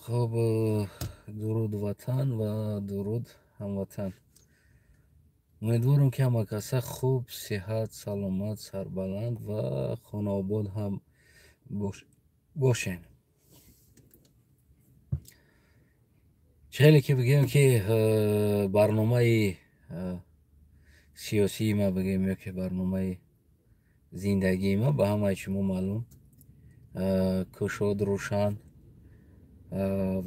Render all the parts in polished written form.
Хуб, дуруд, ватан, ва дуруд, ҳамватан. Умедворам, ки ҳама каса хуб, сиҳат, саломат, сарбаланд ва хонаобод ҳам бошен. Хеле ки бигӯем, ки барномаи сиёсии ма бигӯем ё ки барномаи зиндагии ма ба ҳамаи шумо маълум, кушод, рӯшан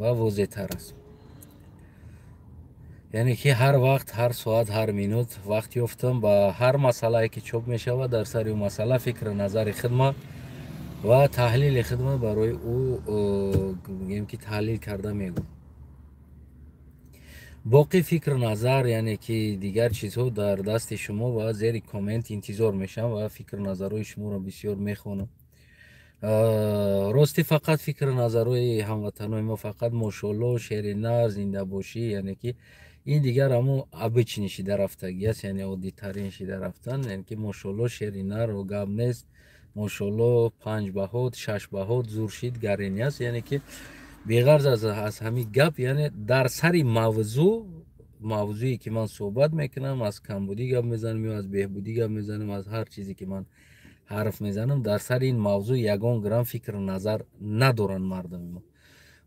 ва возеҳтар аст. Яъне ки ҳар вақт, ҳар соат, ҳар минут вақт ёфтам, ба ҳар масъалае, ки чоп мешавад, дар сари ӯ масъала фикру назари хидма ва таҳлили хидма барои ӯ бигӯем, ки таҳлил карда мегӯм. Боқӣ фикру назар, яъне ки дигар чизҳо дар дасти шумо ва зери коммент интизор мешавам ва фикру назарҳои шуморо бисёр мехонам. Ростӣ, фақат фикру назарҳои ҳамватанои мо фақат мошолло, шери нар, зиндабошӣ, яъне ки ин дигар ҳамо обычный шида рафтагӣ аст, яъне оддитарин шида рафтан. Яъне ки мошолло, шери нар, гап нест, мошолло, панҷ баҳот, шаш баҳот, зуршид, гарени аст. Яъне ки беғарз аз ҳамин гап, яъне дар сари мавзӯъ, мавзӯе ки ман суҳбат мекунам, аз камбудӣ гап мезанам ё аз беҳбудӣ гап мезанам, аз ҳар чизе ки ман ҳарф мезанам, дар сари ин мавзӯъ ягон грамм фикру назар надоранд мардуми мо,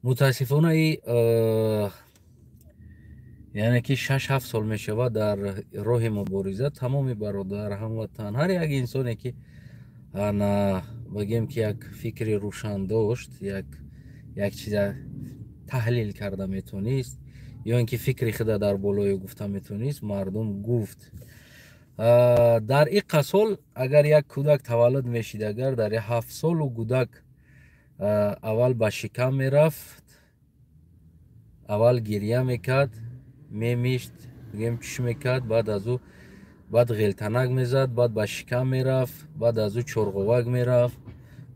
мутаассифона. И яъне ки 6-7 сол мешавад, дар роҳи мубориза тамоми бародар, ҳамватан, ҳар як инсоне, ки ана бигем, ки як фикри рӯшан дошт, як чиза таҳлил карда метонист ё ин ки фикри худа дар болои гуфта метонист, мардум гуфт. Дар иққа сол агар як кӯдак таваллуд мешид, агар дар 7 солу кӯдак аввал ба шикам мерафт, аввал гирья мекард, мемишт, бигем, чӯш мекард, баъд аз ӯ баъд ғелтанак мезад, баъд ба шикам мерафт, баъд аз ӯ чорғовак мерафт,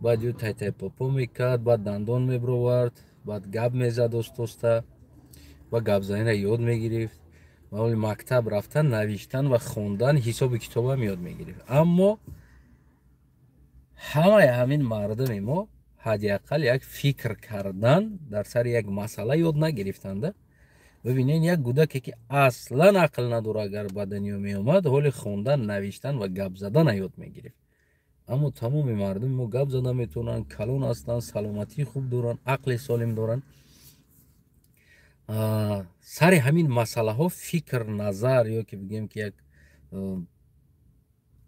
баъд ӯ тайтайпопо мекард, баъд дандон мебировард, баъд гап мезад, остоста ва гапзаниро ёд мегирифт, ва мактаб рафтан, навиштан ва хондан, ҳисоби китобам ёд мегирифт. Аммо ҳамаи ҳамин мардуми мо ҳадди ақал як фикр кардан дар сари як масъала ёд нагирифтанда. Бибинед, як кӯдаке, ки аслан ақл надора, агар ба дунё меомад, ҳоли хондан, навиштан ва гап задана ёд мегирифт. Аммо тамоми мардуми мо гап зада метавонанд, калон ҳастанд, саломатии хуб доранд, ақли солим доранд, сари ҳамин масъалаҳо фикр, назар ё ки бигем, ки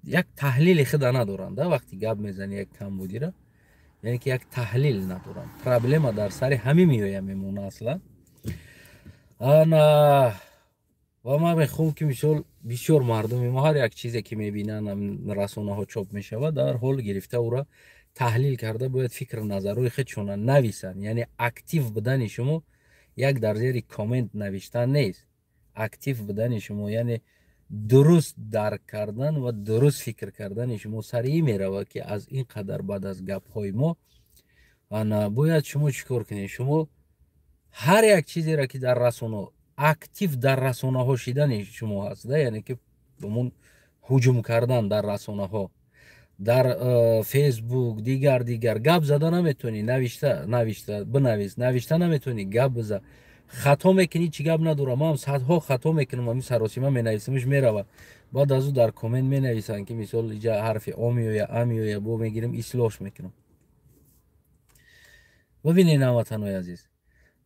як таҳлили худа надоранд. Вақти гап мезани як камбудира, яъне ки як таҳлил надоранд. Проблема дар сари ҳамин меоя, мемона аслан. Ана ва ман мехоҳам, ки мисол бисёр мардуми мо ҳар як чизе, ки мебинанд, расонаҳо чоп мешавад, дар ҳол гирифта, ӯра таҳлил карда, бояд фикру назарҳои худшона нависанд. Яъне актив будани шумо як дар зери коммент навиштан нест. Актив будани шумо, яъне дуруст дарк кардан ва дуруст фикр кардани шумо сари ин меравад, ки аз ин қадар баъд аз гапҳои мо ана бояд шумо чӣ кор кунед. Шумо ҳар як чизеро, ки дар расона, актив дар расонаҳо шидани шумо ҳаст, яъне ки ҳамун ҳуҷум кардан дар расонаҳо, дар Фейсбук, дигар дигар. Гап зада наметавонӣ, навишта, навишта бинавис, навишта наметавонӣ, гап биза. Хато мекунӣ, чӣ гап надорам, ман садҳо хато мекунам, ҳамин саросима менависамш, мерава. Баъд аз ӯ дар коммент менависанд, ки мисол иҷа ҳарфи о меоя, а меоя, бо мегирем, ислоҳш мекунам. Бибинед, ҳамватанои азиз,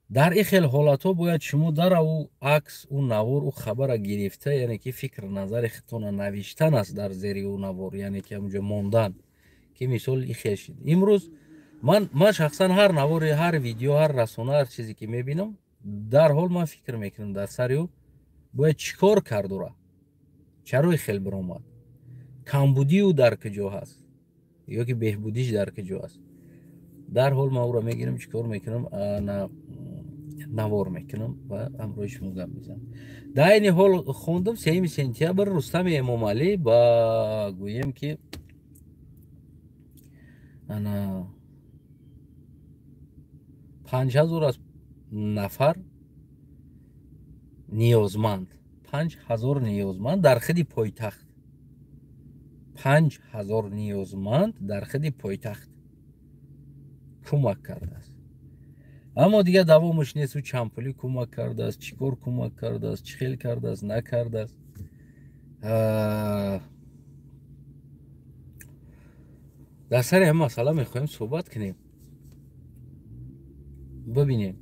дар ин хел ҳолатҳо бояд шумо дара ӯ акс, ӯ навор, ӯ хабара гирифта, яъне ки фикр, назари худтона навиштан аст дар зери ӯ навор, яъне ки ҳамунҷо мондан, ки мисол ин хел шид. Имрӯз ман шахсан ҳар навори, ҳар видео, ҳар расона, ҳар чизе, ки мебинам, дарҳол ман фикр мекунам дар сари ӯ, бояд чӣ кор кард, ура чаро ин хел биромад, камбудии ӯ дар куҷо ҳаст ё ки беҳбудиш дар куҷо аст. Дарҳол ман ӯро мегирам, чӣ кор мекунам? Навор мекунам ва ҳамроҳи шумо гап мезанам. Дар айни ҳол хондам, 3 сентябр Рустами Эмомалӣ ба гӯем, ки ана 5000 аз нафар ниёзманд, 5000 ниёзманд дар худи пойтахт, 5000 ниёзманд дар худи пойтахт кӯмак кардааст. Аммо дигар давомаш нест, ӯ чанд пулӣ кӯмак кардааст, чӣ кор кӯмак кардааст, чӣ хел кардааст, накардааст. Дар сари ҳамин масъала мехоҳем суҳбат кунем. Бибинем,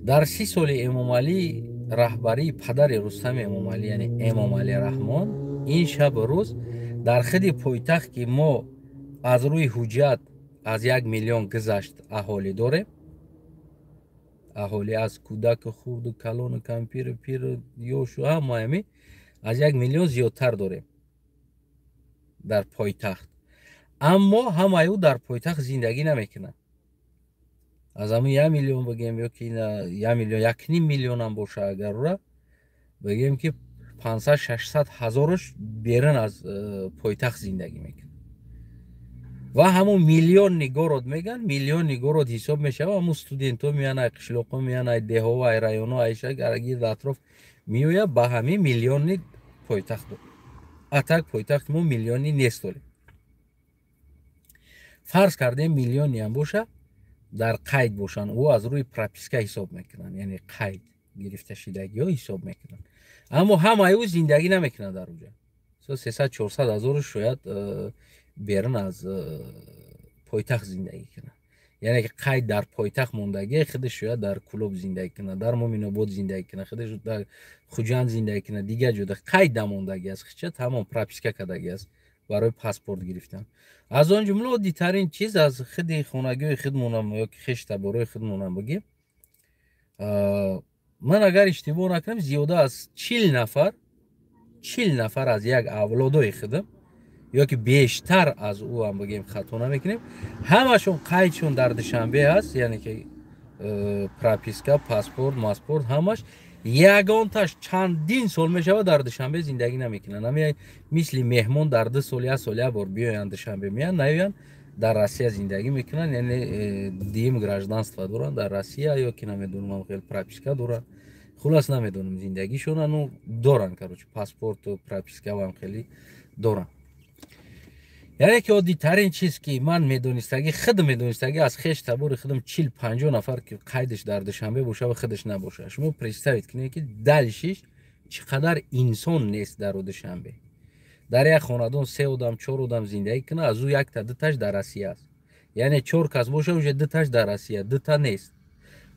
дар 30 соли Эмомалӣ, раҳбарии падари Рустами Эмомалӣ, яъне Эмомалӣ Раҳмон, ин шабу рӯз дар худи пойтахт, ки мо аз рӯи ҳуҷҷат аз 1 миллион гузашт аҳолӣ дорем, аҳолӣ аз кӯдаку хурду калону кампиру пиру ёшу ҳама ҳами аз 1 миллион зиёдтар дорем дар пойтахт. Аммо ҳамаи ӯ дар пойтахт зиндагӣ намекунад. Аз ҳамин 1 миллион бигем ё ки 1 миллион, 1,5 миллионам боша, агар ура бигем, ки 500-600 ҳазораш берун аз пойтахт зиндагӣ мекунад. Ва ҳамун миллионный город меган, миллионный город ҳисоб мешава, ҳамун студентҳо меян, ай қишлоқҳо меян, ай деҳо, ай районҳо, ай гирд атроф меояд ба ҳамин миллионный пойтахт. А так пойтахти мо миллионный нест дорем. Фарз кардем, миллиониам боша, дар қайд бошанд, ӯ аз рӯи прописка ҳисоб мекунанд, яъне қайд гирифташидагиҳо ҳисоб мекунанд. Аммо ҳамаи ӯ зиндагӣ намекунад дар уҷа. 300-400 ҳазору шояд берун аз пойтахт зиндагӣ кунад, яъне ки қайд дар пойтахт мондагӣ, худаш шояд дар Кӯлоб зиндагӣ кунад, дар Муминобод зиндагӣ кунад, худаш дар Хуҷанд зиндагӣ кунад, дигар ҷода қайд намондагӣ аст, хича тамом прописка кардагӣ аст барои паспорт гирифтан. Аз он ҷумла оддитарин чиз аз худи хонагиҳои худмонам ё ки хештаборои худмонам бигем, ман агар иштибоҳ накунам, зиёда аз 40 нафар, 40 нафар аз як авлодои худам ё ки бештар аз ӯ ҳам бигем, хато намекунем, ҳамашон қайдшон дар Душанбе ҳаст, яъне ки прописка, паспорт, маспорт ҳамаш. Ягонташ чандин сол мешавад дар Душанбе зиндагӣ намекунанд. Ҳами мисли меҳмон дар 2 сол, як сол як бор биёянд Душанбе, меянд, наёянд, дар Россия зиндагӣ мекунанд, яъне дуюм гражданство доранд дар Россия ё ки намедонам, хел прописка доранд, хулас намедонам зиндагишона, ну доранд, короче, паспорту прописка вам хеле доранд. Яъне ки оддитарин чиз, ки ман медонистагӣ, худ медонистагӣ, аз хеш табори худам 40-50 нафар, ки қайдаш дар Душанбе боша ва худаш набоша. Шумо представить кунед, ки дальше ш чӣ қадар инсон нест дар Душанбе. Дар як хонадон се одам, чор одам зиндагӣ кунад, аз ӯ якта дуташ дар Россия аст, яъне чор кас боша, уже дуташ дар Россия, дута нест,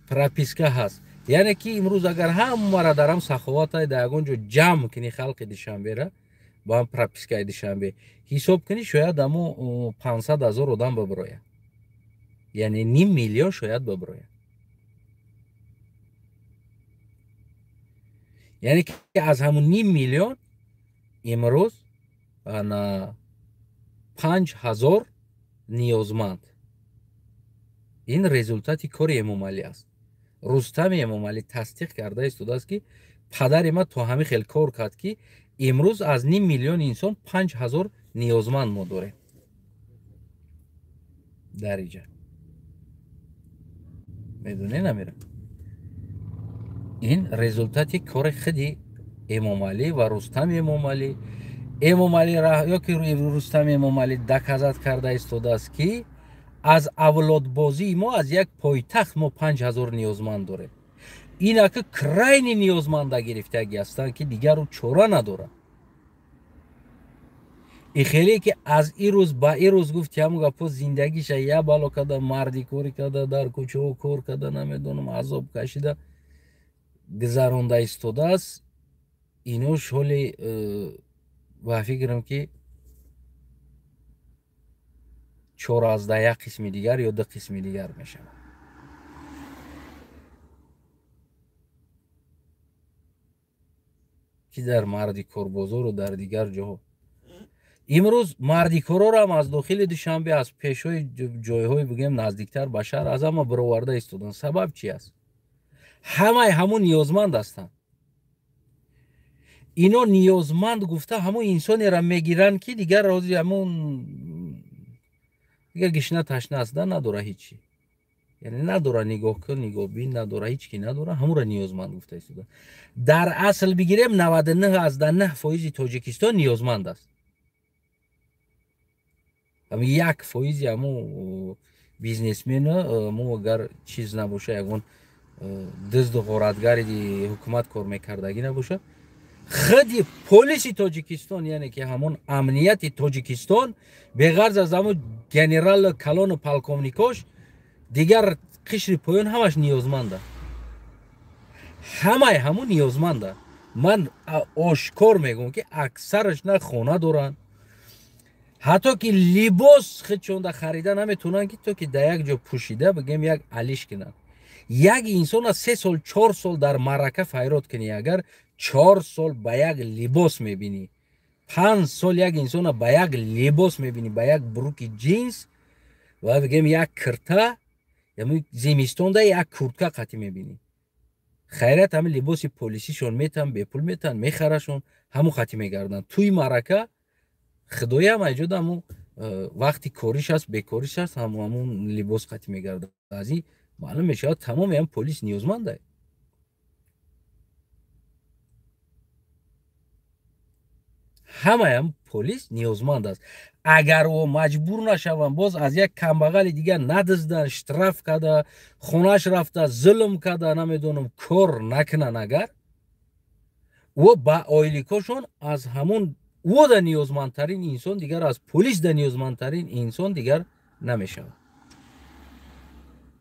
прописка ҳаст. Яъне ки имрӯз агар ҳамаро дар ҳам саховатай дар ягон ҷо ҷамъ кунӣ, халқи Душанбера ба ҳам пропискаи Душанбе ҳисоб кунӣ, шояд амо 500 ҳазор одам бибирояд, яъне ним миллион шояд бибирояд. Яъне ки аз ҳамун ним миллион имрӯз ана 5000 ниёзманд. Ин результати кори Эмомалӣ аст. Рустами Эмомалӣ тасдиқ карда истодааст, ки падари ман то ҳамин хел кор кард, ки имрӯз аз ним миллион инсон 5000 ниёзманд мо дорем дар иҷа. Медонед, намира, ин результати кори худи Эмомалӣ ва Рустами Эмомалӣ. Эмомалӣ ё ки Рустами Эмомалӣ доказать карда истодааст, ки аз авлодбозии мо, аз як пойтахт мо 5000 ниёзманд дорем. Инака крайний ниёзманда гирифтагӣ ҳастанд, ки дигару чора надорад. И хеле ки аз ин рӯз ба ин рӯз, гуфти ҳамун гапо, зиндагиша я бало карда, мардикорӣ карда, дар кӯчаҳо кор карда, намедонам, азоб кашида гузаронда истодааст. Ино шоли ба фикрам, ки 4,1 қисми дигар ё ду қисми дигар мешавад, ки дар мардикорбозору дар дигар ҷоҳо имрӯз мардикорорам аз дохили Душанбе, аз пешҳои ҷойҳои, бигӯем, наздиктар ба шаҳр, аз ҳама бароварда истоданд. Сабаб чи аст? Ҳамаи ҳамун ниёзманд ҳастанд. Ино ниёзманд гуфта ҳамун инсонеро мегиранд, ки дигар рози ҳамун дигар гишна ташна аст, да надора ҳичи, яъне надора нигоҳ кун, нигоҳбин надора, ҳеч ки надора, ҳамура ниёзманд гуфта истода. Дар асл бигирем, 99,9% Тоҷикистон ниёзманд аст. 1% ҳамун Бизнесмена мо агар чиз набоша, ягон дизду ғоратгари ҳукумат кор мекардагӣ набоша, худи полиси Тоҷикистон, яъне ки ҳамон амнияти Тоҷикистон, беғарз аз ҳамон генерал калону полковникош, дигар қишри поён ҳамаш ниёзманда, ҳамаи ҳамон ниёзманда. Ман ошкор мегӯям, ки аксараш на хона доранд, ҳатто ки либос худшонда харида наметавонанд, ки то ки дар як ҷо пӯшида бигем як алиш кунанд. Як инсона 3 сол 4 сол дар маърака файрод кунӣ, агар 4 сол ба як либос мебинӣ, 5 сол як инсона ба як либос мебинӣ, ба як бруки ҷинс ва бигем як кирта, зимистонда як куртка қатӣ мебинӣ. Хайрат ҳамин либоси полисишон метан, бепул метан, мехарашон, ҳамун қатӣ мегарданд. Тӯи маърака худоям айҷода ҳамун вақти кориш аст, бекориш аст, ҳамун либос қатӣ мегардад. Аз ин маълум мешавад, тамоми ҳам полис ниёзманда. Ҳамаям полис ниёзманд аст. Агар ӯ маҷбур нашаванд, боз аз як камбағали дигар надизданд, штраф карда, хонаш рафта, зулм карда, намедонам, кор накунанд, агар ӯ ба оиликошон аз ҳамон ӯ да ниёзмандтарин инсон дигар, аз полис да ниёзмандтарин инсон дигар намешавад.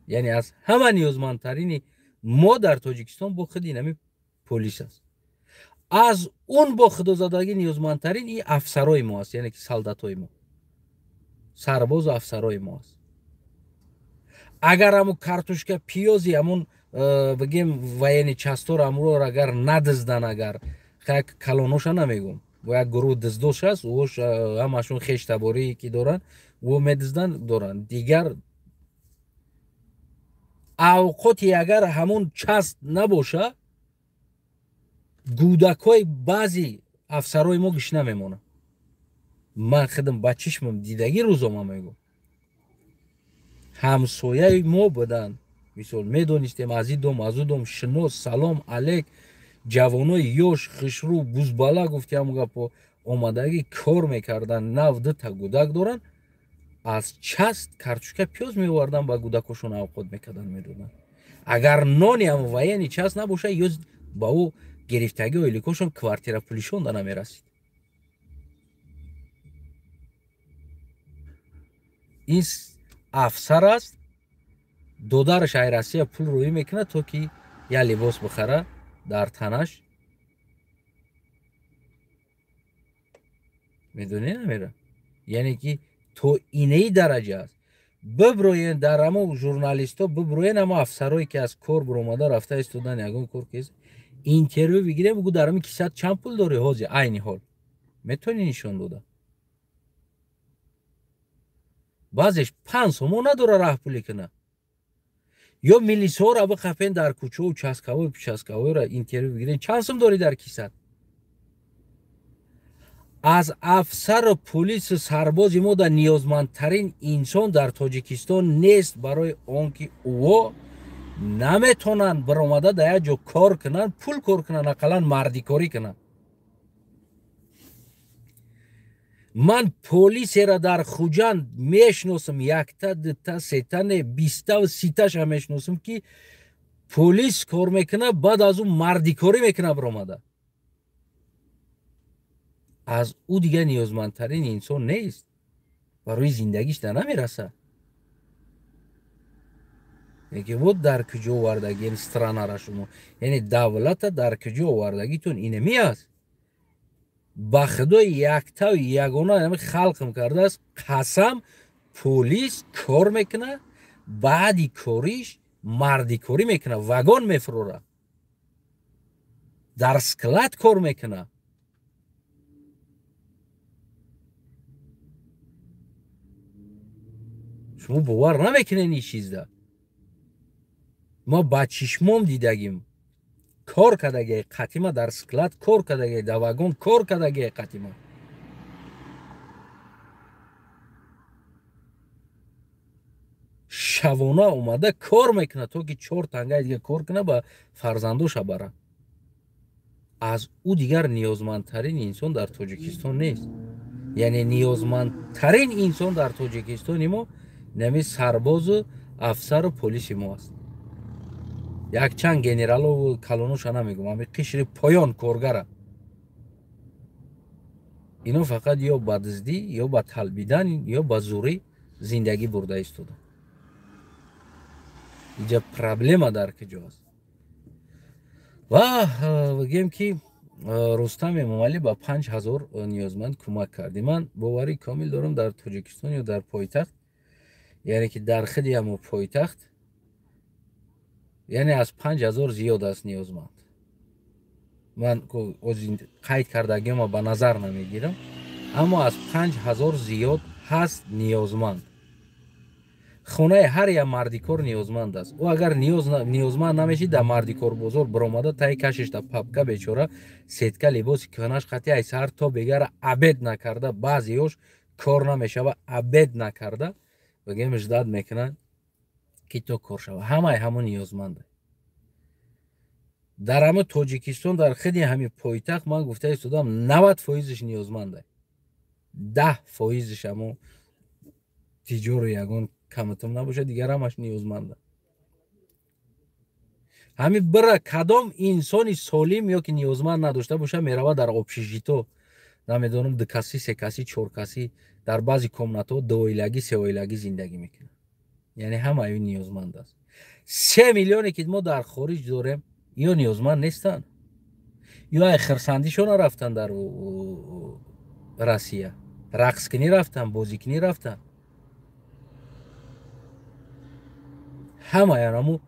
Яъне аз ҳама ниёзмандтарини мо дар Тоҷикистон бо худи инами полис аст. Аз он бо худозадагӣ ниёзмандтарин и афсарои мо аст, яъне ки солдатои мо, сарбозу афсарои мо аст. Агар ҳамун картошка, пиёзи ҳамун бигем военный частора ҳамуро агар надиздан, агар як калоноша намегум, бо як гурӯҳ диздош аст, ӯш ҳамашон хештаборие ки доранд, ӯ медиздан доранд. Дигар авқоти агар ҳамун част набоша, гӯдакҳои баъзи афсарои мо гишна мемонанд. Ман худам ба чишмам дидагӣ рӯзома мегӯм. Ҳамсояи мо буданд, мисол медонистем, аз ин дом, аз ӯ дом, шинос, салом алейк, ҷавонои ёш, хушрӯ, бузбала гуфти ҳамун гапо омадагӣ кор мекарданд, нав дута гӯдак доранд, аз част картошка пиёз меоварданд, ба гӯдакошон авқот мекарданд, медоданд. Агар нони ҳам военный част набошад, ё ба ӯ гирифтагӣ оиликошон квартира пулишон да намерасид. Ин афсар аст, додараш ай Россия пул рӯӣ мекунад, то ки як либос бихара дар танаш. Медонӣ намера? Яъне ки то инаи дараҷа аст. Биброен дар ҳамо журналистҳо, биброен ҳамо афсарое ки аз кор биромада рафта истодан, ягон кор кес интервю бигирем, бугу дар ҳамин кисат чанд пул дорӣ ҳозир айни ҳол, метавонӣ нишон дода? Баъзеш 5 сомон надора раҳпулӣ куна. Ё милисҳоро биқафен дар кӯчаҳо, участкаҳо, пучасткаҳоро интервю бигирем, чанд сум дорӣ дар кисат? Аз афсару полису сарбози мо да ниёзмандтарин инсон дар Тоҷикистон нест, барои он ки ӯ наметавонанд биромада дар як ҷо кор кунанд, пул кор кунанд, ақаллан мардикорӣ кунанд. Ман полисеро дар Хуҷанд мешиносам, якта, дута, сета, не, 20-таву 30таша мешиносам, ки полис кор мекунад, баъд аз ӯ мардикорӣ мекунад биромада. Аз ӯ дигар ниёзмандтарин инсон нест, барои зиндагиш да намерасад. Яке вот дар куҷо овардагӣ странара шумо, яъне давлата дар куҷо овардагитон инами аст. Ба худои яктаву ягона ҳамин халқам кардааст, қасам, полис кор мекунад, баъди кориш мардикорӣ мекунад, вагон мефурорад, дар склад кор мекунад. Шумо бовар намекунед ин чизда. Ма ба чишмом дидагим, кор кардагиай қатима дар склад кор кардагиай, дар вагон кор кардагиай қатима. Шавона омада кор мекунад, то ки 4 тангаи дига кор кунад, ба фарзандоша бара. Аз ӯ дигар ниёзмандтарин инсон дар Тоҷикистон нест. Яъне ниёзмандтарин инсон дар Тоҷикистони мо Нами сарбозу афсару полиси мо аст. Якчанд генералову калонуша намегум, ами қишри поён коргара. Ино фақат ё ба дуздӣ, ё ба талбидан, ё ба зурӣ зиндагӣ бурда истода. Инҷа проблема дар куҷо аст? Ва бигем ки Рустам Эмомалӣ ба 5000 ниёзманд кӯмак кард. Ман боварӣ комил дорам дар Тоҷикистон ё дар пойтахт, яъне ки дар худи ҳамо пойтахт, яъне аз 5000 зиёд аст ниёзманд. Ман қайд кардагиама ба назар намегирам, аммо аз 5000 зиёд ҳаст ниёзманд. Хонаи ҳар як мардикор ниёзманд аст. Ӯ агар ниёзманд намешид, дар мардикорбозор баромада таи кашишта папка бечора сетка либоси кӯҳнаш қати ай саҳар то бегара обед накарда, баъзеёш кор намешава, обед накарда бигем ждат мекунанд ки то кор шава. Ҳамаи ҳамон ниёзманда. Дар ҳама Тоҷикистон, дар худи ҳами пойтахт ман гуфта истодам 90% ниёзманда. 10% ҳамо тиҷору ягон каматам набошад, дигар ҳамаш ниёзманда. Ҳами бира кадом инсони солим ё ки ниёзманд надошта боша, мерава дар общежито, намедонам, дукасӣ, секасӣ, чоркасӣ, дар баъзе комнатҳо дуоилагӣ, сеоилагӣ зиндагӣ мекунад. Яъне ҳамаи ӯ ниёзманд аст. 3 миллионе ки мо дар хориҷ дорем, ё ниёзманд нестанд, ё ай хирсандишона рафтанд дар Россия, рақскунӣ рафтанд, бозикунӣ рафтанд. Ҳамаян ҳаму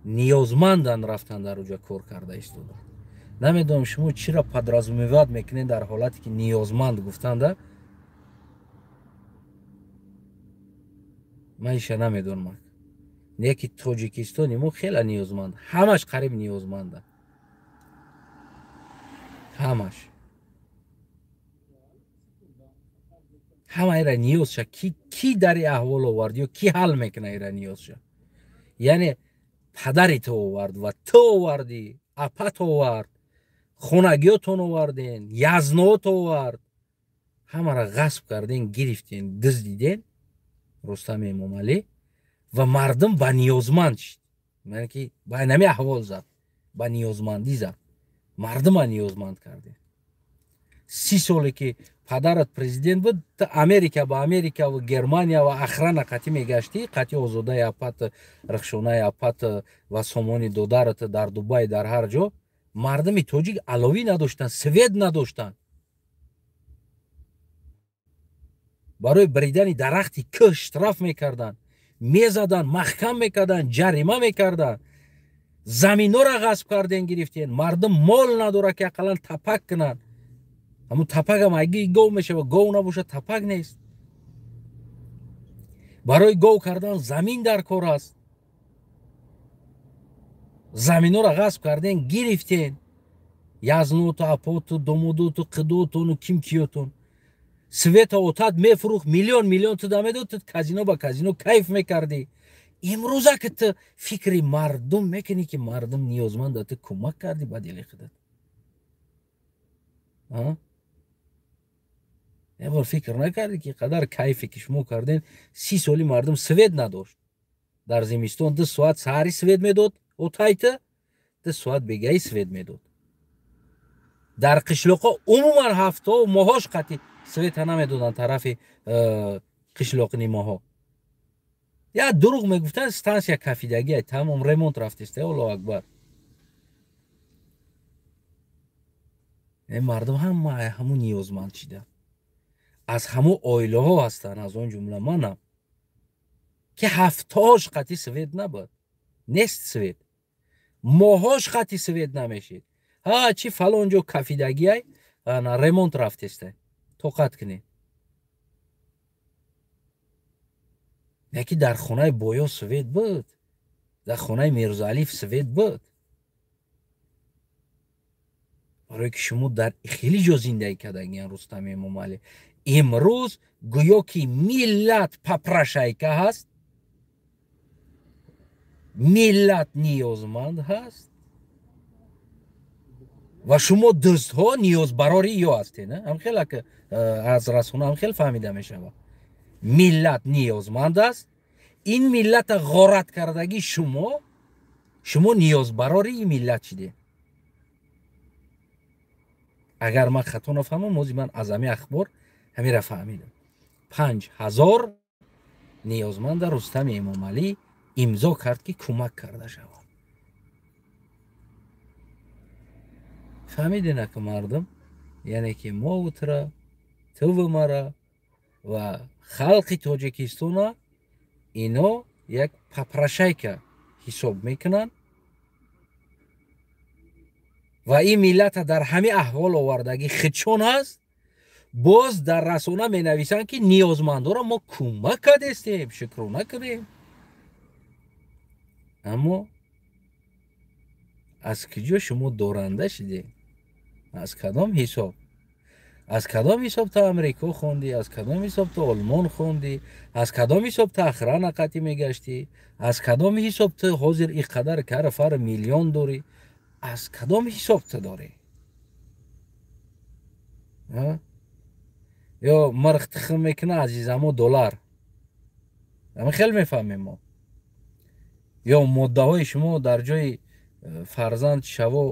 ниёзманданд, рафтанд дар уҷа кор карда истоданд. Намедонам шумо чиро подразумевать мекунед дар ҳолате ки ниёзманд гуфтанда, ман иша намедонам. Не ки Тоҷикистони мо хеле ниёзманд, ҳамаш қариб ниёзманда, ҳамаш ҳама ира ниёзша. Ки дар ин аҳвол овард ё ки ҳал мекуна ира ниёзша? Яъне падари ту овард ва ту овардӣ, апат овард, хонагиётон оварден, язноот овард, ҳамаро ғасб карден, гирифтен, дуздиден. Рустами Эмомалӣ ва мардум ба ниёзманд шид. Яъне ки ба нами аҳвол зад, ба ниёзмандӣ зад, мардума ниёзманд карден. 30 соле ки падарат президент буд, ту Америка ба Америка ва Германия ва охрана қатӣ мегаштӣ, қатӣ озодаи апат, рахшонаи апат ва сомони додарат дар Дубай, дар ҳар ҷо мардуми тоҷик аловӣ надоштанд, свет надоштанд. Барои бридани дарахти кӯҳ штраф мекарданд, мезаданд, маҳкам мекарданд, ҷарима мекарданд. Заминҳоро ғасб карден, гирифтен. Мардум мол надорад ки ақаллан тапак кунанд. Ҳамун тапакам аги гов мешава, гов набошад тапак нест. Барои гов кардан замин дар кор аст. Заминҳоро ғасб карден, гирифтен. Язноту, апоту, домодоту, қидотону ким киётон. Света отат мефурӯхт, миллион миллион ту дамедод, ту казино ба казино кайф мекардӣ. Имрӯза ки ту фикри мардум мекунӣ, ки мардум ниёзманда, ту кӯмак кардӣ ба дили худат. Як бор фикр накардӣ ки қадар кайфе ки шумо карден, 30 соли мардум свет надошт. Дар зимистон 2 соат саҳари свет медод, отайта 2 соат бегаи свет медод. Дар қишлоқҳо умуман ҳафтаҳо моҳош қатъи света намедоданд тарафи қишлоқнимоҳо. Я дурӯғ мегуфтанд, стансия кафидагия, тамом ремонт рафтест, Аллоҳу акбар. Мардум ҳама ҳамун ниёзманд шида. Аз ҳамун оилаҳо ҳастанд, аз он ҷумла манам, ки ҳафтаҳош қатъи свет набуд, нест свет, моҳош қатъи свет намешид. Ҳа чи фалон ҷо кафидагиай, ремонт рафтеста, тоқат кунед. Яки дар хонаи Боё свет буд, дар хонаи Мирзоалиф свет буд. Барое ки шумо дар хеле ҷо зиндагӣ кардагиян Рустами Эмомалӣ. Имрӯз гӯё ки миллат попрошайка ҳаст, миллат ниёзманд ҳаст ва шумо дӯстҳо ниёзбарори ё ҳастед. Ҳамхел аз расона ҳамхел фаҳмида мешавад. Миллат ниёзманд аст, Ин миллата ғорат кардагӣ шумо, шумо ниёзбарори ин миллат шидед. Агар ман хато нафаҳмам, ҳозир ман аз ҳамин ахбор ҳамира фаҳмидам. 5000 ниёзманда Рустами Эмомалӣ имзо кард, ки кӯмак карда шавад. Фаҳмидена ки мардум, яъне ки мо утра, туву мара ва халқи Тоҷикистона ино як попрошайка ҳисоб мекунанд ва ин миллата дар ҳамин аҳвол овардагӣ худшон ҳаст. Боз дар расона менависанд, ки ниёзмандоро мо кӯмак кардестем, шукрона кунем. Аммо аз куҷо шумо доранда шидем? Аз кадом ҳисоб? Аз кадом ҳисоб та Амрико хондӣ? Аз кадом ҳисоб та Олмон хондӣ? Аз кадом ҳисоб та охрана қатӣ мегаштӣ? Аз кадом ҳисоб ту ҳозир ин қадар кар-фар миллион дорӣ? Аз кадом ҳисоб ту дорӣ? Ё мирх тухм мекуна азизамо доллар? Ҳамин хел мефаҳмем мо. Ё моддаҳои шумо дар ҷои фарзанд шаво,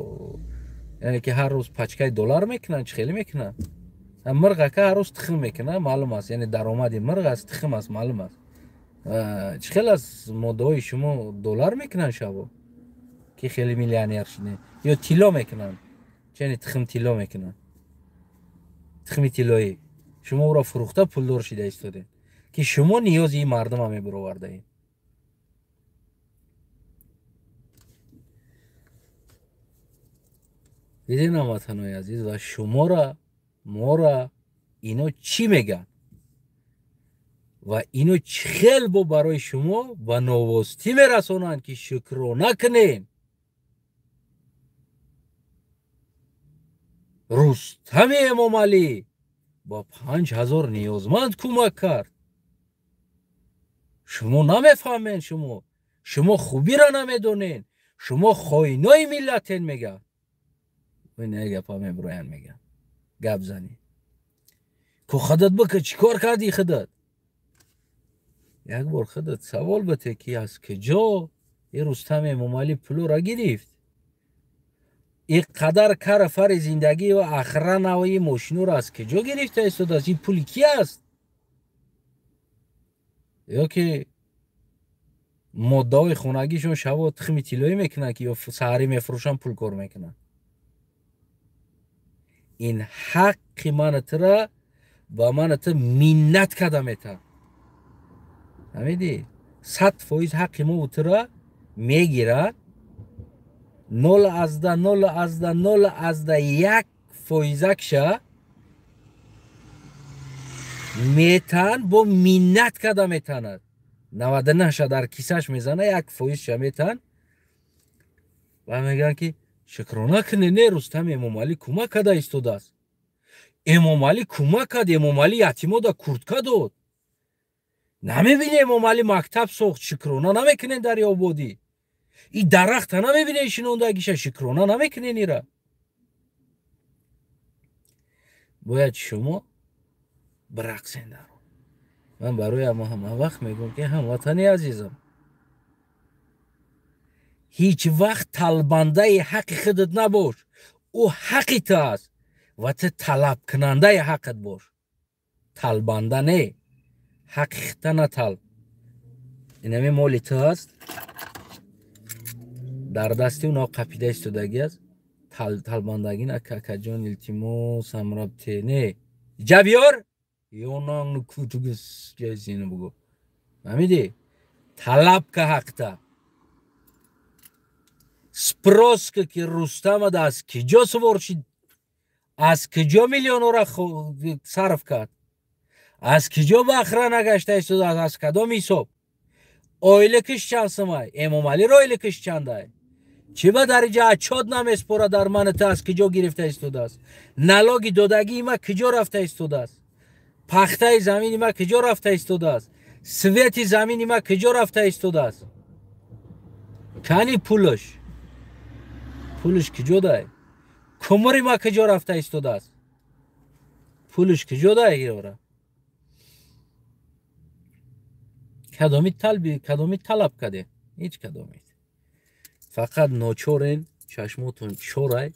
яъне ки ҳар рӯз пачкаи доллар мекунанд, чӣ хеле мекунанд? Мирғ ака ҳар рӯз тухм мекунад, маълум аст, яъне даромади мирғ аз тухм аст, маълум аст. Чӣ хел аз моддаҳои шумо доллар мекунанд шаво, ки хеле миллионер шудед? Ё тилло мекунанд, яъне тухм тилло мекунанд, тухми тиллоӣ. Шумо ӯро фурӯхта пулдор шида истодед, ки шумо ниёзи ин мардума мебуровардаед. Дидед, ҳамватанои азиз, ва шумора, мора ино чӣ мегӯянд ва ино чӣ хел бо барои шумо ба новостӣ мерасонанд, ки шукрона кунем. Рустами Эмомалӣ бо 5000 ниёзманд кӯмак кард. Шумо намефаҳмед, шумо хубиро намедонед, шумо хоинои миллатен, мегӯяд. Не гапа мебуроянд, мегӯянд. Гап занӣ. Ку худат бикун, чӣ кор кардӣ худат? Як бор худат савол бите, ки аз куҷо ин Рустами Эмомалӣ пулро гирифт? Ин қадар кар-фари зиндагӣ ва охранавии мошинуро аз куҷо гирифта истодааст? Ин пули ки аст? Ё ки моддаҳои хонагишон шаво тухми тиллоӣ мекунанд, ки ё саҳарӣ мефурӯшанд, пул кор мекунанд? Ин ҳаққи ману тура ба ману ту миннат карда метавад. Фаҳмидӣ? 100% ҳаққи мову тура мегирад, 0.0.0.1 фоизакша метан, бо миннат карда метанад. 99-ша дар кисаш мезана, 1%-ша метан ва мегӯянд, ки шукрона кунед, не Рустами Эмомалӣ кӯмак карда истодааст. Эмомалӣ кӯмак кард, Эмомалӣ ятимода куртка дод. Намебинӣ Эмомалӣ мактаб сохт, шукрона намекунед дар Ёбодӣ. И дарахта намебинед шинондагиша, шукрона намекунед ира. Бояд шумо бирақсед дар он. Ман барои ҳама вақт мегӯям, ки ҳамватани азизам, ҳеҷ вақт талбандаи ҳаққи худат набош. Ӯ ҳаққи ту аст ва ту талабкунандаи ҳаққат бош. Талбанда не, ҳаққи худта наталб. Инами моли ту аст, дар дасти уно қапида истодагӣ аст. Талбандагӣ на, какаҷон, илтимос, ҳамрабте не, ҷа биёр ёнангни кутугис ҷайсини бугӯ. Фаҳмидӣ? Талаб ка ҳақта. Спрос ка, ки Рустамада аз киҷо сувор шид, аз киҷо миллионора сарф кард, аз киҷо ба охрана гашта истодааст, аз кадом ҳисоб? Ойликиш чанд сумай? Эмомалиро ойликиш чандай? Чӣ ба дариҷа отчёт намеспорад дар мани ту аз киҷо гирифта истодааст? Налоги додагии ма киҷо рафта истодааст? Пахтаи замини ма киҷо рафта истодааст? Свети замини ма киҷо рафта истодааст? Кани пулш? Пулш киҷо дай? Кумури ма киҷо рафта истодааст? Пулш киҷо дай? Ира Кадоми талби, кадоми талаб кардем? Ҳеҷ кадоми. Фақат ночорен, чашмотон чорай,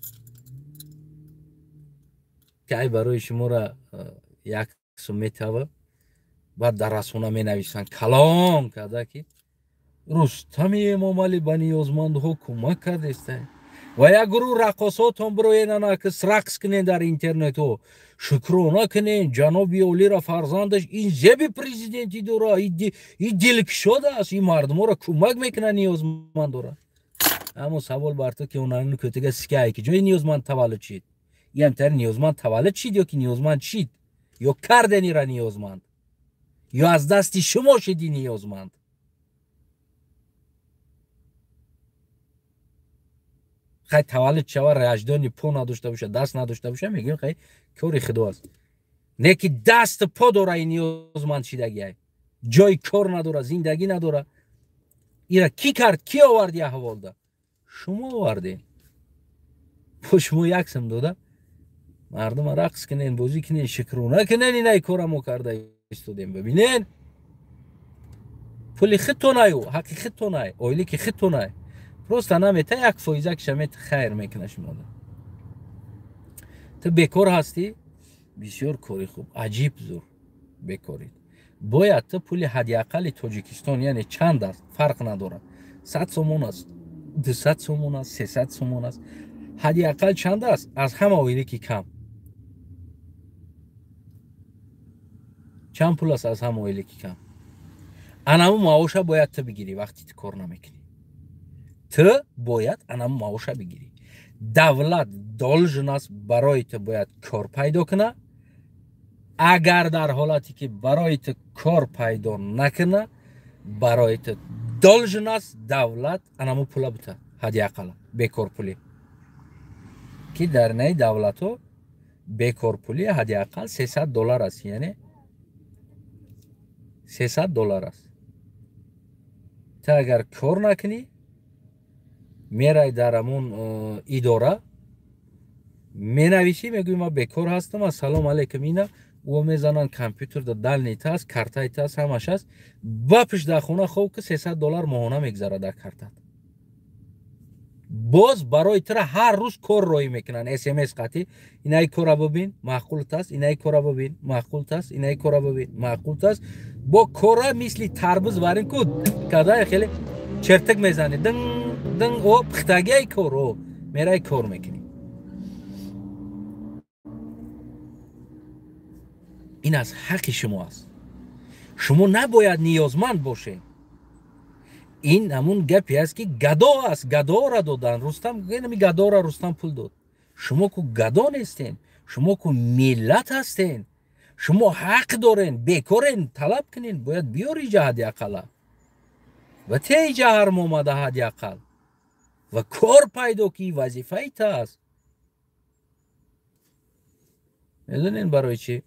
ки ай барои шуморо як сум метава, баъд дар расона менависанд калон карда, ки Рустами Эмомалӣ ба ниёзмандҳо кӯмак кардеста. Ва як гурӯҳ раққосотон бироен, анакс рақс кунен дар интернетҳо, шукрона кунен ҷаноби олира, фарзандаш ин зеби президентӣ дора, и дилкушод аст, ин мардуморо кӯмак мекунад, ниёзманд дорад. Аммо савол бар ту, ки онан кӯтага сикае ки ҷои ниёзманд таваллуд шид, иамтар ниёзманд таваллуд шид ё ки ниёзманд шид, ё карденира ниёзманд, ё аз дасти шумо шиди ниёзманд. Хай таваллуд шава, раждони по надошта боша, даст надошта боша, мегӯем хай кори худо аст. Не ки даст по дора, и ниёзманд шидагиай, ҷои кор надора, зиндагӣ надора. Ира кӣ кард, кӣ оварди аҳволда? Шумо овардем. Бо шумо як сум дода мардума рақс кунен, бозӣ кунен, шукрона кунен, инай кора мо карда истодем. Бибинен, пули худтонаю, ҳаққи худтонай, ойлики худтонай, просто намета як фоизакша мет, хайр мекуна шумода. Ту бекор ҳастӣ, бисёр кори хуб, аҷиб зур бекорид. Бояд ту пули ҳадди аққали Тоҷикистон, яъне чанд аст, фарқ надорад, 100 сомон аст, 200 сомон аст, 300 сомон аст, ҳадди аққал чанд аст, аз ҳама оилики кам чанд пул аст, аз ҳама оилики кам анаму маоша бояд ту бигирӣ. Вақти ту кор намекунӣ, ту бояд анаму маоша бигирӣ. Давлат должен аст барои ту бояд кор пайдо куна. Агар дар ҳолате ки барои ту кор пайдо накуна, барои ту должен аст давлат анаму пула бита, ҳадди аққала бекорпулӣ, ки дар наи давлатҳо бекорпулӣ ҳадди аққал $300 аст, яъне $300 аст. Ту агар кор накунӣ, мерай дар ҳамон идора, менависӣ, мегӯӣ ман бекор ҳастам, ассалому алайкум, ина ӯ мезананд компютер да дални тас, картаи тас, ҳамаш аст, ба пиш дар хона хоб ки $300 моҳона мегзарад дар картат. Боз барои тура ҳар рӯз кор роҳӣ мекунанд, смс қатӣ, инаи кора бибин, маъқулт аст, инаи кора бибин, маъқулт аст, инаи кора бибин, маъқулт аст. Бо кора мисли тарбуз варин ку када хеле чертик мезанӣ, дин дин, о пухтагиай кор, о мерай кор мекунӣ. Ин аз ҳаққи шумо аст. Шумо набояд ниёзманд бошед. Ин ҳамун гапе аст, ки гадо аст, гадоро додан. Рустам инами гадоро Рустам пул дод. Шумо ку гадо нестен, шумо ку миллат ҳастен, шумо ҳақ дорен, бекорен, талаб кунен, бояд биёри ҷа ҳадди аққала ва теи ҷаҳарм омада ҳадди аққал ва кор пайдо ки вазифаи та аст. Медонен барои чӣ?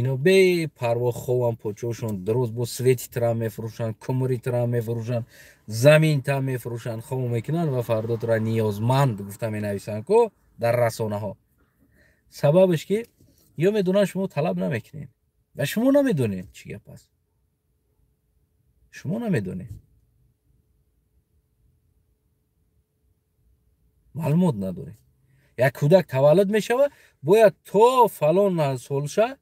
Ино бепарво хован, почошон дуруст бо свети тра мефурӯшанд, кумри тра мефурӯшанд, замин та мефурӯшанд, хов мекунанд ва фардо тура ниёзманд гуфта менависанд ку дар расонаҳо. Сабабаш ки ё медонанд шумо талаб намекунед ва шумо намедонед чӣ гап аст. Шумо намедонед, маълумот надоред. Як кӯдак таваллуд мешавад, бояд то фалон солша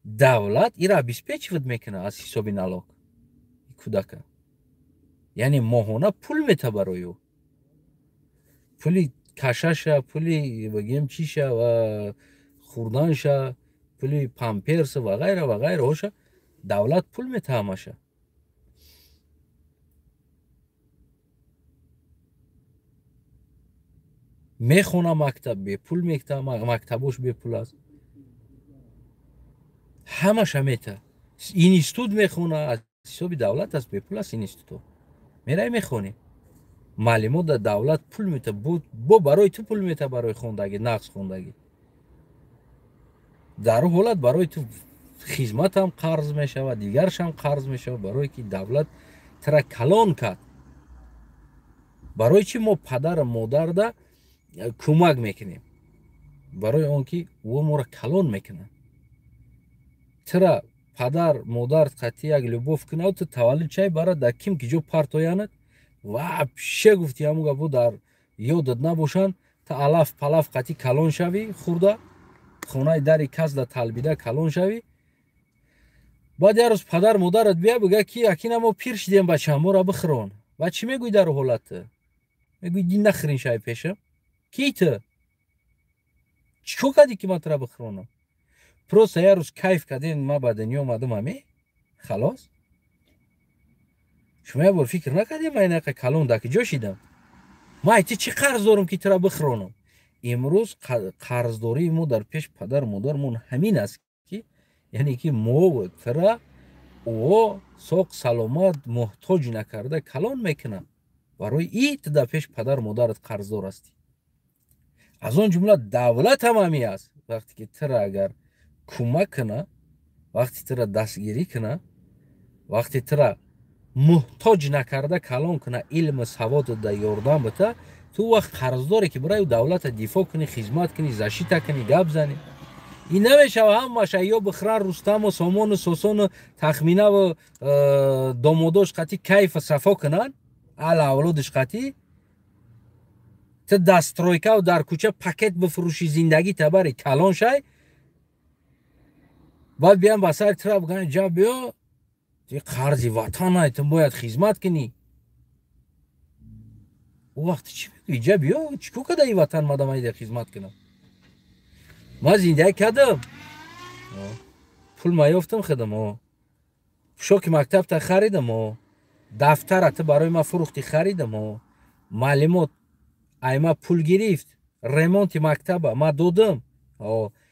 давлат ира обеспечивать мекунад аз ҳисоби налог кӯдака, яъне моҳона пул мета барои ӯ, пули кашаша, пули бигем чиша ва хӯрданша, пули памперса ва ғайра ва ғайраҳоша давлат пул мета ҳамаша. Мехона мактаб бепул, мактабош бепул аст, ҳамаша мета. Институт мехона аз ҳисоби давлат аст, бепул аст институт. Мерай мехонӣ, маълумот да давлат пул мета, бо барои ту пул мета, барои хондагӣ, нақс хондагӣ. Дар ҳолат барои ту хизматам қарз мешавад, дигаршам қарз мешавад, барое ки давлат тра калон кард. Барои чӣ мо падару модарда кӯмак мекунем? Барои он ки ӯ моро калон мекунад. Тра Падар модар қати як любовь кунад, ту таваллуд чай бара дар ким ки ҷо партоянад, вообще гуфти ҳамун гапо дар ёдат набошанд, та алаф палаф қати калон шавӣ, хурда хонаи дари кас да талбида калон шавӣ. Баъд як рӯз падар модарат бия бига ки акина мо пир шидем, бача моро бихӯрон. Ва чӣ мегӯӣ дар ҳолат? Мегӯӣ ди нахӯрин шави пешам. Ки ту? Чӣ кор кардӣ ки ман тура бихӯронам? Просто як рӯз кайф кардем, ман ба дунё омадам, ами халос. Шумо як бор фикр накардем, ман инақа калон дар куҷо шидам? Ман ай ту чӣ қарз дорам ки тура бихӯронам? Имрӯз қарздории мо дар пеш падар модармон ҳамин аст ки, яъне ки мо тура о соқ саломат муҳтоҷ накарда калон мекунам. Барои и ту дар пеш падар модарат қарздор ҳастӣ. Аз он ҷумла давлат ҳам ҳамин аст. Вақте ки тура агар кӯмак куна, вақте тура дастгирӣ куна, вақте тура муҳтоҷ накарда калон куна, илму саводат дар ёрдам бита, ту вақт қарздоре ки барои давлата дифоъ кунӣ, хизмат кунӣ, защита кунӣ, гап занӣ. Ин намешава ҳамаша ё бихӯран Рустаму Сомону Сосону Тахминаву домодош қатӣ кайфу сафо кунанд, аҳли авлодиш қатӣ, ту дастройкаву дар кӯча пакет бифурӯшӣ, зиндагӣ табари калон шай, баъд биям ба сари тура бигӯянд ҷа биё, ти қарзи ватанай, ту бояд хизмат кунӣ. Ӯ вақт чӣ мегӯӣ? Ҷа биё, чӣ кор карда ин ватан мадам айда хизмат кунам? Ман зиндагӣ кардам, пул ма ёфтам худам, пӯшоки мактабта харидам, дафтара ту барои ман фурӯхтӣ харидам, маълумот ай ма пул гирифт, ремонти мактаба ма додам.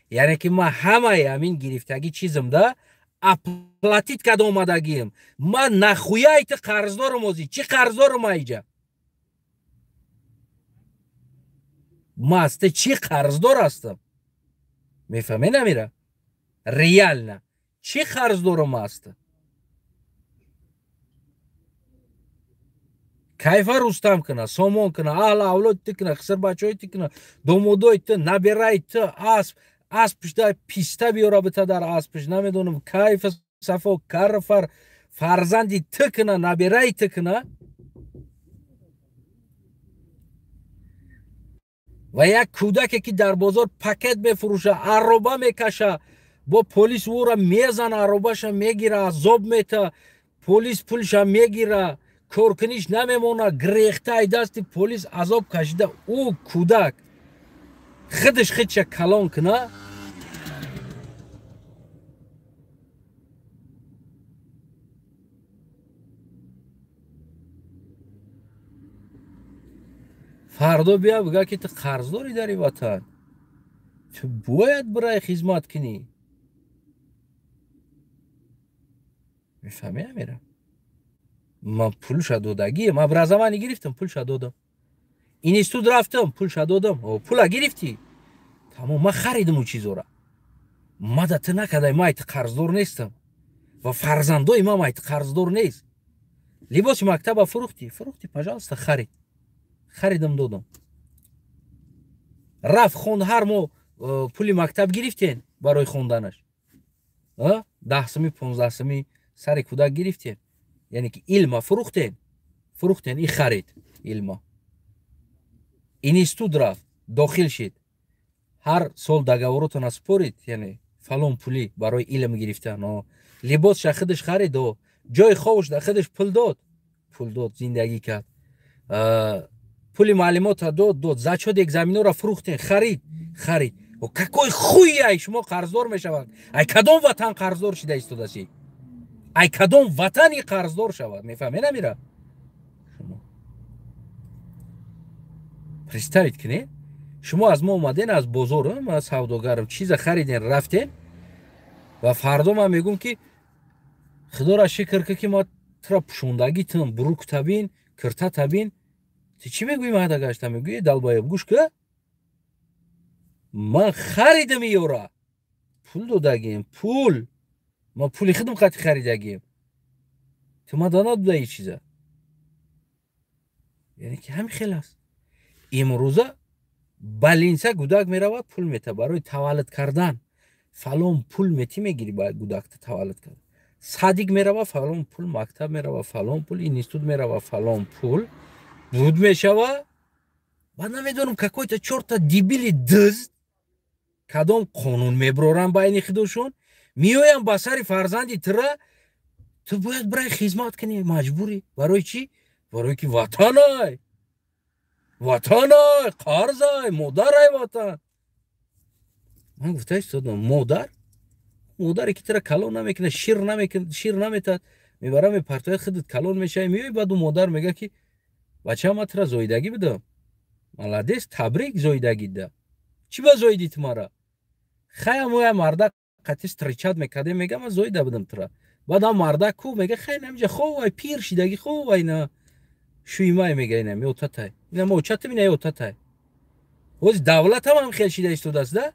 Яъне ки ман ҳамаи ҳамин гирифтагӣ чизам да оплатит карда омадагием. Ман нахуяи ту қарздорам озӣ. Чӣ қарздорам айҷа? Ман аз ту чӣ қарздор ҳастам? Мефаҳмед намира? Реально чӣ қарз дорам аз ту? Кайфа Рустам куна, Сомон куна, аҳли авлоди ту куна, хисрбачаҳои ту куна, домодои ту, набираи ту, асп аспш да писта биёра бита дар аспш, намедонам, кайфа сафо карфар фарзанди ту куна, набираи ту куна. Ва як кӯдаке ки дар бозор пакет мефурӯша, арроба мекаша, бо полис ӯро мезана, арробаша мегира, азоб мета, полис пулша мегира, коркуниш намемона, грехта ай дасти полис азоб кашида, ӯ кӯдак худаш худша калон куна. Фардо бия бига ки ту қарздорӣ дар ин ватан, ту бояд бирай хизмат кунӣ. Мефаҳмӣ амира? Ман пулша додагием, образование гирифтам, пулша додам, институт рафтам, пулша додам. Пула гирифтӣ, тамом, ман харидам ӯ чизора. Ма да ту накардай, ман айти қарздор нестам ва фарзандои ман айти қарздор нест. Либоси мактаба фурӯхтӣ, фурӯхтӣ, пожалуйста, харид. Харидам, додам. Рафт хонд, ҳар моҳ пули мактаб гирифтен барои хонданаш. 10 сумӣ, 15 сумӣ сари кӯдак гирифтен. Яъне ки илма фурӯхтен, фурӯхтен, и харид илма. Институт рафт, дохил шид. Ҳар сол договоротона спорид, яъне фалон пулӣ барои илм гирифтан. Либосша худаш харид, ҷои хобаш да худаш пул дод, пул дод, зиндагӣ кард. Пули маълумота дод, дод, зачёт экзаменора фурӯхтен, харид, харид. Какой хуй ай шумо қарздор мешаванд? Ай кадом ватан қарздор шида истодасӣ? Ай кадом ватани қарздор шавад? Мефаҳмед амира? Шумо представить кунед, шумо аз мо омаден аз бозор, ман савдогарам, чиза хариден, рафтен ва фардо ман мегӯм ки худоро шукр ки ман тура пӯшондагӣ тунам, бурук табин, кирта табин. Ту чӣ мегӯӣ? Ман ада гашта мегӯӣ, долбоеб, гӯш ка, ман харидам иёра, пул додагием, пул, ман пули худам қати харидагием, ту ман да надодаи чиза. Яъне ки ҳамин хел аст. Имрӯза балинса гудак меравад, пул мета барои таваллуд кардан, фалон пул метӣ мегирӣ ба гудакта таваллуд кардан. Садик мерава фалон пул, мактаб мерава фалон пул, институт мерава фалон пул, буд мешава. Баъд намедонам, какой-то чорта дебили дызд кадом қонун меброранд байни худошон, меоянд ба сари фарзанди тура, ту бояд бирай хизмат кунӣ, маҷбурӣ. Барои чӣ? Барои ки ватанай, ватанай, қарзай, модарай ватан. Ман гуфта истодам, модар, модаре ки тура калон намекунад, шир намекунад, шир наметад, мебара мепартояд, худат калон мешавӣ, меои, баъд ӯ модар мега ки бача, ман тура зоидагӣ бидам. Молодец, табрик, зоидагӣ да. Чӣ ба зоидӣ ту мара? Хай, моя мардак қати встречать мекардем, мега ман зоида будам тура. Баъд ам мардак ку мега хай намиҷа ховай, пир шидагӣ ховай, на шӯймай мега, инам отатай. Инам очатам, ина отатай. Ҳози давлатам ҳам хел шида истодааст да?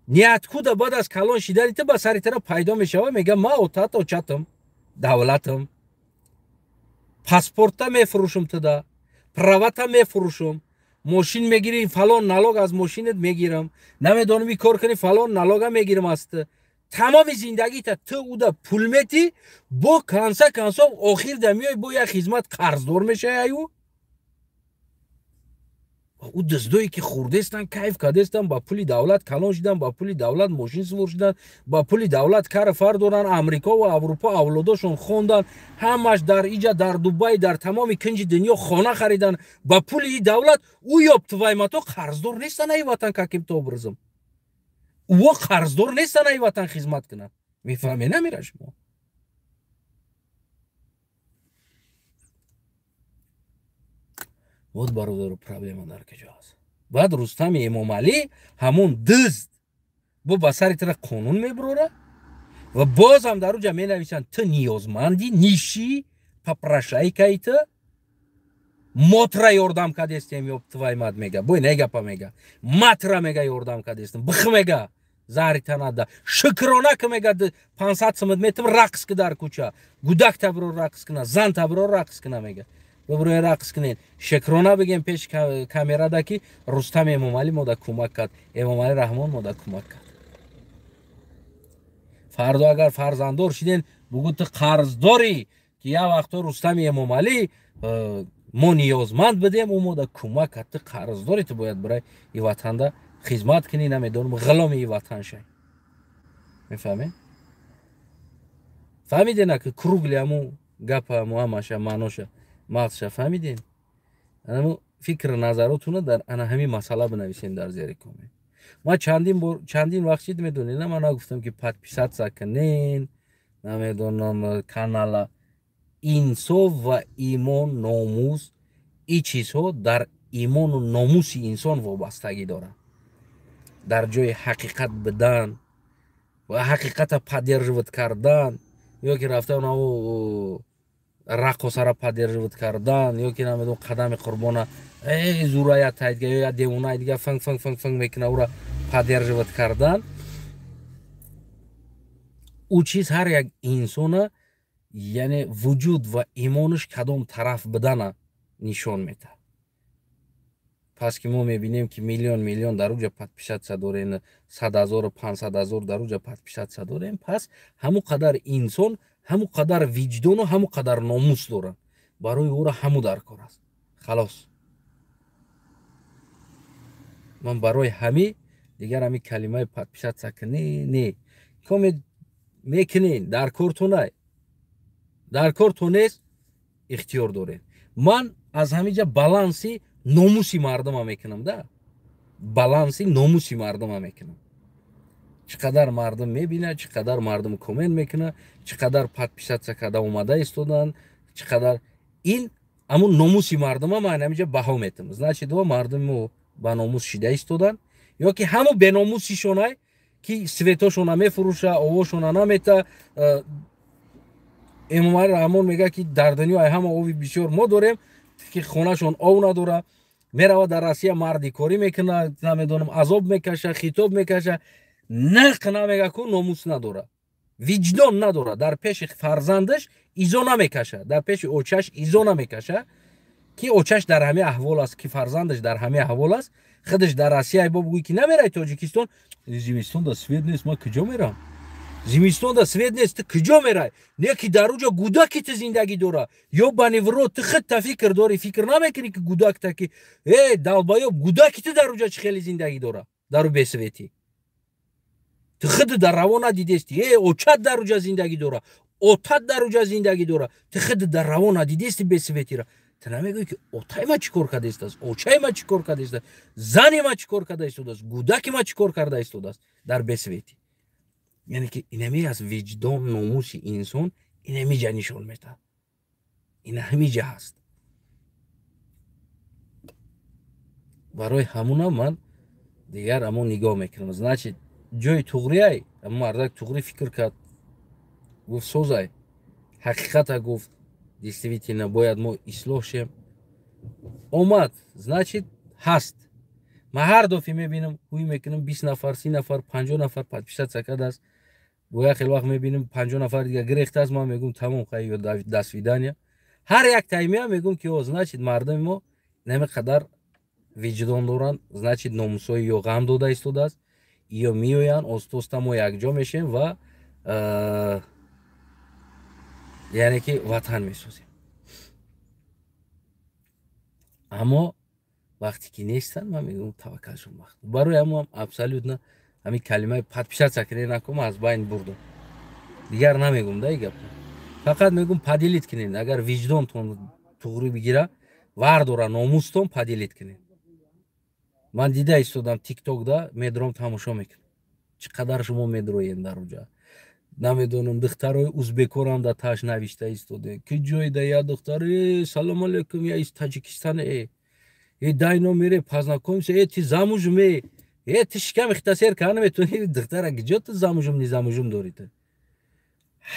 Ниоткуда баъд аз калон шидани ту ба сари тура пайдо мешава, мега ма отат очатам, давлатам. Паспорта мефурӯшам туда, правата мефурӯшам, мошин мегирӣ, фалон налог аз мошинат мегирам, намедонам и кор кунӣ, фалон налога мегирам аз ту. Тамоми зиндагита ту уда пул метӣ, бо конце концов охир да меои бо як хизмат қарздор мешавӣ аю. Ӯ дуздое ки хурдестан, кайф кардестан, ба пули давлат калон шидан, ба пули давлат мошин сувор шидан, ба пули давлат кара фар доранд, Амрико ва Аврупо авлодошон хондан, ҳамаш дар иҷа, дар Дубай, дар тамоми кинҷи дунё хона харидан ба пули давлат. Ӯ ёб твои мато қарздор нестан ай ватан, каким-то образом ӯо қарздор нестан ай ватан хизмат кунанд. Мефаҳме намера шумо? Вот, бародару, проблема дар куҷо аст? Баъд Рустами Эмомалӣ, ҳамон дызд, бо ба сари тура қонун мебурора ва бозам дар уҷа менависанд: ту ниёзмандӣ, нищий, попрошайкаи, ту мотра ёрдам кадестем, ёб твою мать, мега. Бой не гапа мега, матра мега ёрдам кадестем, бих мега, заҳри танада шукрона ки мега 500 сумат метим, рақс ки дар кӯча, гудак табро рақс кина, зан табро рақс кина, мега бибурӯен рақс кунед, шукрона бигем пеш камерада ки Рустам Эмомалӣ мода кӯмак кард, Эмомалӣ Раҳмон мода кӯмак кард. Фардо агар фарзанддор шиден, бугӯ ту қарздорӣ ки як вақто Рустами Эмомалӣ, мо ниёзманд будем, ӯ мода кӯмак кард, ту қарздорӣ, ту бояд бирай и ватанда хизмат кунӣ, намедонам, ғуломи и ватан шай. Мефаҳмед? Фаҳмидена ки кругли ҳаму гапа, ҳаму ҳамаша маъноша, мағзша фаҳмидем? Анаму фикр назаротуна дар ана ҳамин масъала бинависем дар зери коммент. Ман чандин бор, чандин вақт чид медонед, на, ман нагуфтам ки подписаться кунен, намедонам, канала. Инсоф ва имон, номус, и чизҳо дар имону номуси инсон вобастагӣ доранд. Дар ҷои ҳақиқат бидан ва ҳақиқата поддерживать кардан ё ки рафтан раққосара поддерживать кардан, ё ки намедонам, Қадами Қурбона зура я тайдга ё я девонаи дига фанг фанг фанг фанг мекуна, ура поддерживать кардан, ӯ чиз ҳар як инсона, яъне вуҷуд ва имонаш кадом тараф бидана нишон медиҳад. Пас ки мо мебинем ки миллион миллион дар уҷа подписаться дорем, 100 000-у 500 000 дар уҷа подписаться дорем, пас ҳамун қадар инсон, ҳамун қадар виҷдону ҳамун қадар номус доранд, барои ӯро ҳаму дар кор аст, халос. Ман барои ҳами дигар ҳами калимаи подписаться кунӣ не, коммент мекунен, дар кортунай, дар кор ту нест, ихтиёр дорем. Ман аз ҳамиҷа баланси номуси мардума мекунам да, баланси номуси мардума мекунам: чӣ қадар мардум мебинад, чӣ қадар мардум коммент мекунад, чӣ қадар подписаться карда омада истоданд, чӣ қадар ин ҳамун номуси мардума ман ҳамиҷа баҳо метам. Значит, во мардуми мо ба номус шида истоданд ё ки ҳамун беномусишонай ки светошона мефурӯша, овошона намета. Эмомалӣ Раҳмон мегӯяд ки дар дунё ҳама ови бисёр мо дорем, ки хонашон ов надора, мерава дар Россия мардикорӣ мекунад, намедонам, азоб мекаша, хитоб мекаша, нақ намега ку номус надора, виҷдон надора, дар пеши фарзандаш изо намекаша, дар пеши очаш изо намекаша ки очаш дар ҳамин аҳвол аст, ки фарзандаш дар ҳамин аҳвол аст, худаш дар Россия. Бо бугӯй ки намерай Тоҷикистон, зимистон да свет нест, ман куҷо мерам? Зимистонда свет нест, ту куҷо мерай? Не ки дар уҷо гудаки ту зиндагӣ дора. Ё баневро ту худта фикр дорӣ, фикр намекунӣ, ки гудакта, ки э долбоёб, гудаки ту дар уҷо чӣ хеле зиндагӣ дора дару бесветӣ. Ту худ дар раво надидести. Э, очат дар уҷа зиндагӣ дора, отат дар уҷа зиндагӣ дора, ту худ дар раво надидести бесветира. Ту намегӯӣ, ки отай ма чӣ кор карда истодааст, очаи ма чӣ кор карда истодааст, зани ма чӣ кор карда истодааст, гудаки ма чӣ кор карда истодааст дар бесветӣ. Яъне ки инами аз виҷдон, номуси инсон инамиҷа нишон метаҳад, ина ҳамиҷа ҳаст. Барои ҳамуна ман дигар амо нигоҳ мекунам. Значит, ҷои туғрияй, амо мардак туғри фикр кард, гуфт: созай, ҳақиқата гуфт, действительно бояд мо ислоҳ шем. Омад, значит, ҳаст. Ман ҳар дафъе мебинам, ҳуй мекунам, 20 нафар, 30 нафар, 50 нафар подписаться кардааст. Бо як хел вақт мебинам, 50 нафар дига гирехтааст. Ман мегӯм: тамом, хай, ё до свидания. Ҳар як таймия мегӯм, ки о, значит, мардуми мо наме қадар виҷдон доранд, значит, номусҳои ё ғам дода истодааст, ё меоянд, оста-оста мо якҷо мешем ва яъне ки ватан месозем. Аммо вақте ки нестанд, ман мегӯм: таваккалшон вақт. Барои ҳамоам абсолютно ҳамин калимаи подписаться кунед накун аз байн бурдум, дигар намегӯм да и гапа. Фақат мегӯм: поделить кунед. Агар виҷдонтон туғрӣ бигира, вардора номустон, поделить кунед. Ман дида истодам, тиктокда медром, тамошо мекунам, чӣ қадар шумо медроен дар уҷа. Намедонам, духтарои узбекорам да таш навишта истоде, ки ҷойда я духтар: «Э, салом алейкум, я из Таҷикистана, э, э, дай номере, познакомимся, э, ты замужем, э, э, ты шиками хитасер кара наметони, духтара, киҷо ту замужем, не замужем дори ту?»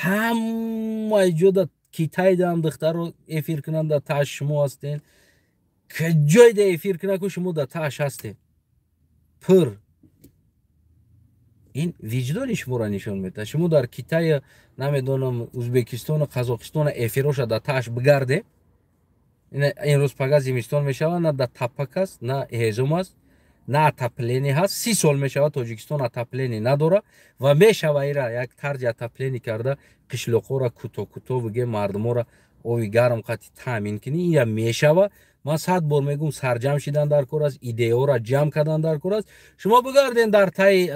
Ҳамаи ҷода, Китайдаам духтаро эфир кунанд, да таш шумо ҳастен. Ҷойда эфир кунаку, шумо да таш ҳастен пур. Ин виҷдони шуморо нишон медиҳад. Шумо дар Китая, намедонам, Узбекистону Қазоқистона эфироша да таш бигарде. Имрӯз пага зимистон мешавад, на да тапак аст, на ҳезум аст, на отопление ҳаст. 30 сол мешавад, Тоҷикистон отопление надора. Ва мешава ира як тарзи отопление карда, қишлоқҳоро кӯтоҳ кӯтоҳ бигем, мардуморо ови гарм қати таъмин кунӣ, ира мешава. Ман сад бор мегӯм: сарҷамъ шидан дар кор аст, идеяҳоро ҷамъ кардан дар кор аст. Шумо бигарден дар таи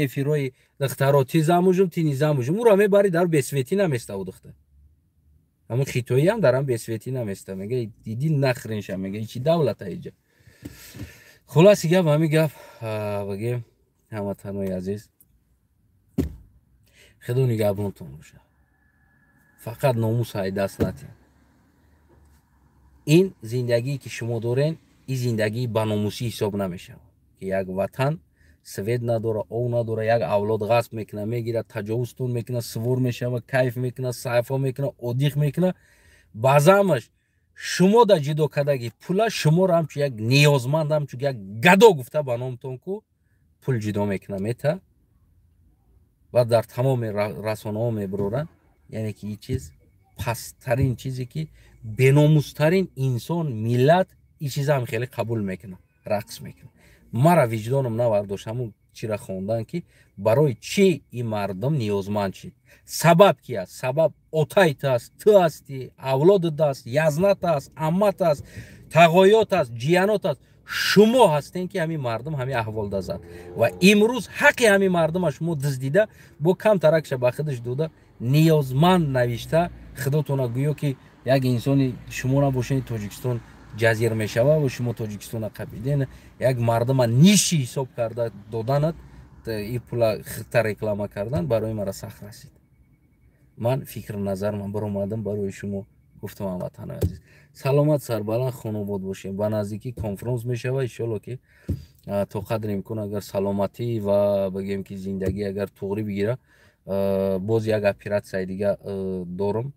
эфирҳои духтаро: ты замужем, ты не замужем? Уро мебарӣ, дар бесветӣ наместа ӯ духтар. Ҳамун хитоиам дарам бесветӣ наместа, мега: иди нахрен ша. Мега: чӣ давлата иҷа? Хулоси гап, ҳамин гап бигем. Ҳамватанои азиз, худо нигаҳбонтон боша. Фақат номус ҳай даст натиҳед. Ин зиндагие ки шумо дорен, ин зиндагии баномусӣ ҳисоб намешавад, ки як ватан свет надора, ов надора, як авлод ғасб мекунад, мегирад, таҷовузтон мекунад, сувор мешава, кайф мекунад, сайфо мекунад, одиқ мекунад. Баъзамаш шумо да ҷудо кардаги пула шуморо ҳамчун як ниёзманд, ҳамчун як гадо гуфта, ба номтон ку пул ҷудо мекунад, мета ва дар тамоми расонаҳо мебуроранд. Яъне ки ин чиз пасттарин чизе, ки беномустарин инсон, миллат ин чизаам хеле қабул мекунад, рақс мекунад. Мара виҷдоном навардошт ҳамун чира хондан, ки барои чӣ ин мардум ниёзманд шид, сабаб ки аст. Сабаб отайт аст, ту ҳастӣ, авлодат аст, язнат аст, аммат аст, тағоёт аст, ҷиянот аст. Шумо ҳастем, ки ҳамин мардум ҳамин аҳволда зад. Ва имрӯз ҳаққи ҳамин мардума шумо дуздида, бо камтаракша ба худаш дода, ниёзманд навишта худотона, гӯё ки як инсони шумо набошед, Тоҷикистон ҷазир мешава. Ва шумо Тоҷикистона қабиден, як мардума ниши ҳисоб карда доданат, и пула хита реклама кардан барои мара сахт расид. Ман фикру назарман баромадам, барои шумо гуфтам. Ҳамватанои азиз, саломат, сарбаланд, хонобод бошем. Ба наздикӣ конфронс мешава, иншолло, ки то қадри имкон, агар саломатӣ ва бигем ки зиндагӣ агар туғрӣ бигира, боз як оператсияи дига дорум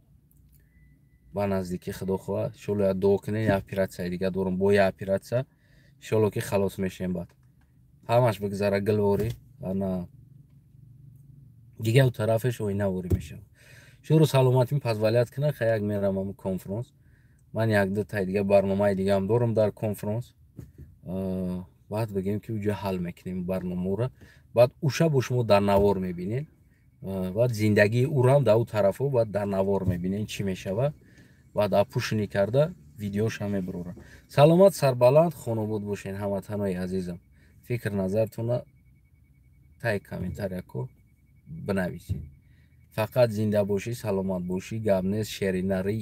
ба наздикӣ, худо хоҳад. Иншолло, як дуо кунед. Як оператсияи дига дорум, бо як оператсия иншолло ки халос мешем. Баъд ҳамаш бигзара гилворӣ, ана дигар тарафеш оинаворӣ мешавад. Шуру саломатӣ позволять кунад, ха, як мерам ҳамун конфронс. Ман якду тай дига барномаи дигаам дорам дар конфронс. Баъд бигем ки уҷа ҳал мекунем барномаро. Баъд уша бо шумо дар навор мебинед. Баъд зиндагии ӯрам дар ӯ тарафо баъд дар навор мебинем, чӣ мешава. Баъд опущенный карда видеошам мебурора. Саломат, сарбаланд, хонобод бошен, ҳамватанои азизам. Фикр назартона таи комментарияко бинависед. Фақат зинда бошӣ, саломат бошӣ, гап нест. Шери нари,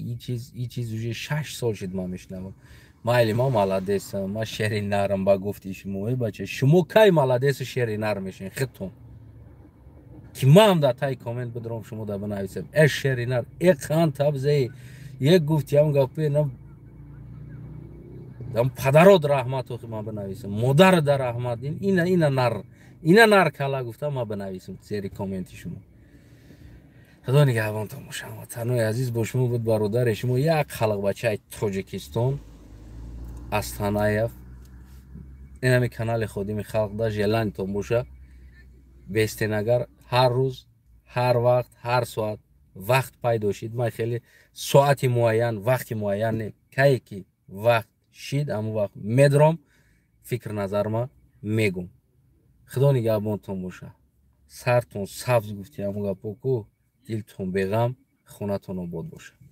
и чиз уже 6 сол шид ман мешунавам. Майли, ман молодецам, ман шери нарам ба гуфти шумо. Э бача, шумо кай молодецу шери нар мешин худтон, ки ман дар таи коммент бидаром, шумо да бинависем: э шери нар, э қан табзаи, е гуфтиам гапе на дам, падарот раҳмат, охи ман бинависам, модар да раҳмат, ина нар, ина нар кала гуфта ман бинависам зери комменти шумо. Худо нигаҳбонтон бошам, ватанои азиз. Бо шумо буд бародари шумо, як халқбачаи Тоҷикистон, Астанаев. Инами канали Ходими халқ да желаниятон боша, бестен. Агар ҳар рӯз, ҳар вақт, ҳар соат вақт пайдо шид, ман хеле соати муайян, вақти муайян не, кае ки вақт шид, ҳамон вақт медром, фикр назарма мегум. Худо нигаҳбонтон боша. Сартон сабз, гуфти ҳамон гапо ку, дилтон беғам, хонатон обод бошад.